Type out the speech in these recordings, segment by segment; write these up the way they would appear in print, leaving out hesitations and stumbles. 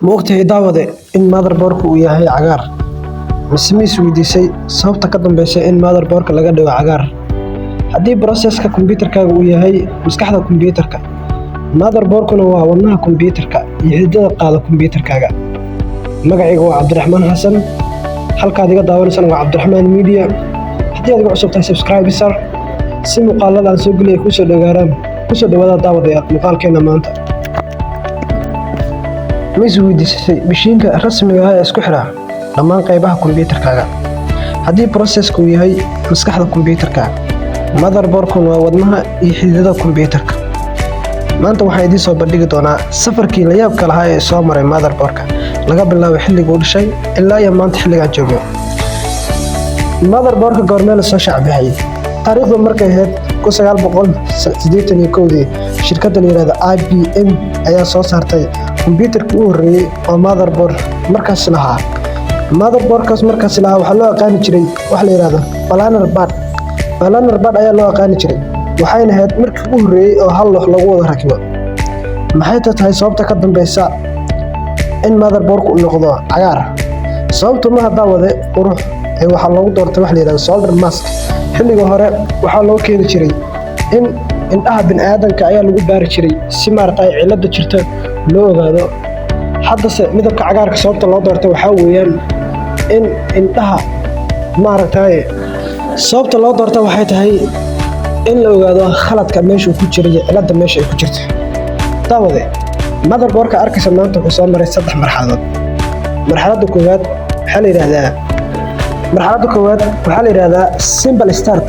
Ma ogtahay, daawade, in motherboard-ku uu yahay cagaar? Mise ma isweydiisay sababta ka dambeysa in motherboard-ka laga dhigo cagaar? Haddii processor-ka kombiyuutarkaaga uu yahay maskaxda kombiyuutarka, motherboard-kuna waa wadnaha kombiyuutarka iyo xididada qaada kombiyuutarkaaga. Magacayga waa Cabdiraxmaan Xasan, halkaad iga daawanaysana waa Cabdiraxmaan Media. Haddii aad iga cusub tahay, subscribe sar si muuqaalada aan soo geliyay kusoo dhagaaraan. Kusoo dhawaada, daawadayaal, muuqaalkeena maanta. Ma isweydiisay mishiinka rasmiga ah ee isku xira dhammaan qaybaha kombiyuutarkaaga? Haddii processor-ku uu yahay maskaxda kombiyuutarka, motherboard-kuna waa wadnaha iyo xididada kombiyuutarka. Maanta waxaan idiin soo bandhigi doonaa safarkii la yaabka lahaa ee soo maray motherboard-ka, laga bilaabo xilligii uu dhashay ilaa iyo maanta xilligaan joogno. Motherboard-ka goormee la soo shaacbixiyay? Taariikhdu markay ahayd 1981dii, shirkadda la yiraahdo IBM ayaa soo saartay kombiyuutarkii u horreeyay oo motherboard markaas lahaa. Motherboard-kaas markaas lahaa waxaa loo aqaani jiray waxa la yiraahdo planar board. Planar board ayaa loo aqaani jiray, waxayna ahayd markii ugu horreeyay oo hal loox lagu wada rakibo. Maxay tahay sababta ka dambeysa in motherboard-ku uu noqdo cagaar? Sababtu maaha, daawade, qurux ee waxaa loogu doortay wax la yiraahdo solder mask. Xilliga hore waxaa loo keeni jiray in indhaha bini'aadanka ayaa lagu baari jiray si maaragtay cilada jirta loo ogaado. Haddase midabka cagaarka sababta loo doortay waxaa weeyaan in indhaha maaragtay, sababta loo doorta waxay tahay in la ogaado khaladka meesha uu ku jira iyo cilada meesha ay ku jirto. Daawade, motherboard-ka arkaysa maanta wuxuu soo maray saddex marxaladood. Marxaladda koowaad waxaa la yidhaahdaa simple start.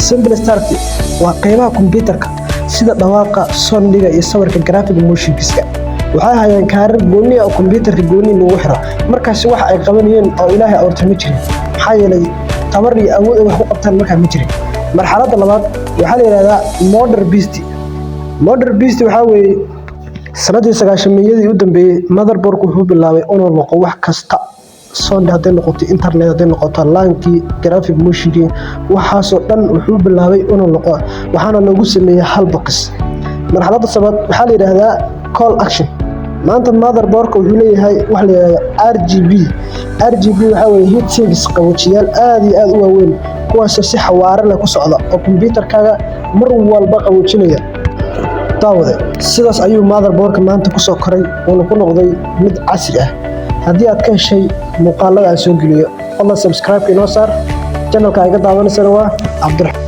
Simple start waa qaybaha kombiyuutarka sida dhawaaqa, sound-iga iyo sawirka, graphic motionkiska. Waxay hayaan kaarar gooni ah oo kombiyuutarka gooni lagu xiro. Markaasi waxa ay qabanayeen oo Ilaahay abuurtay ma jirin, maxaa yeelay tabar iyo awood ay wax ku qabtaan markaa ma jirin. Marxaladda labaad waxaa la yidhahdaa modern beast. Modern beast waxaa weeye sanadii 90-meeyadii u dambeeyey. Motherboardku wuxuu bilaabay inuu noqo wax kasta: sound hadday noqoto, internet hadday noqoto, LAN-kii, graphic motionkii, waxaasoo dhan wuxuu bilaabay inuu noqo, waxaana loogu sameeyey hal box. Marxaladda sabaad waxaa la yidhaahdaa cool action. Maanta motherboardka wuxuu leeyahay waxa la yidhahdaa RGB. RGB waxaa weeye heat sinks, qaboojiyaal aad iyo aad u waaweyn, kuwaasoo si xawaare leh ku socda oo kombiyuutarkaaga mar walba qaboojinaya. Daawade, sidaas ayuu motherboardka maanta kusoo koray, uuna ku noqday mid casri ah. Haddii aad ka heshay muuqaalada aan soo geliyo, fadlan subscribe inoo saar. Channelka iga daawanaysana waa Cabdiraxmaan.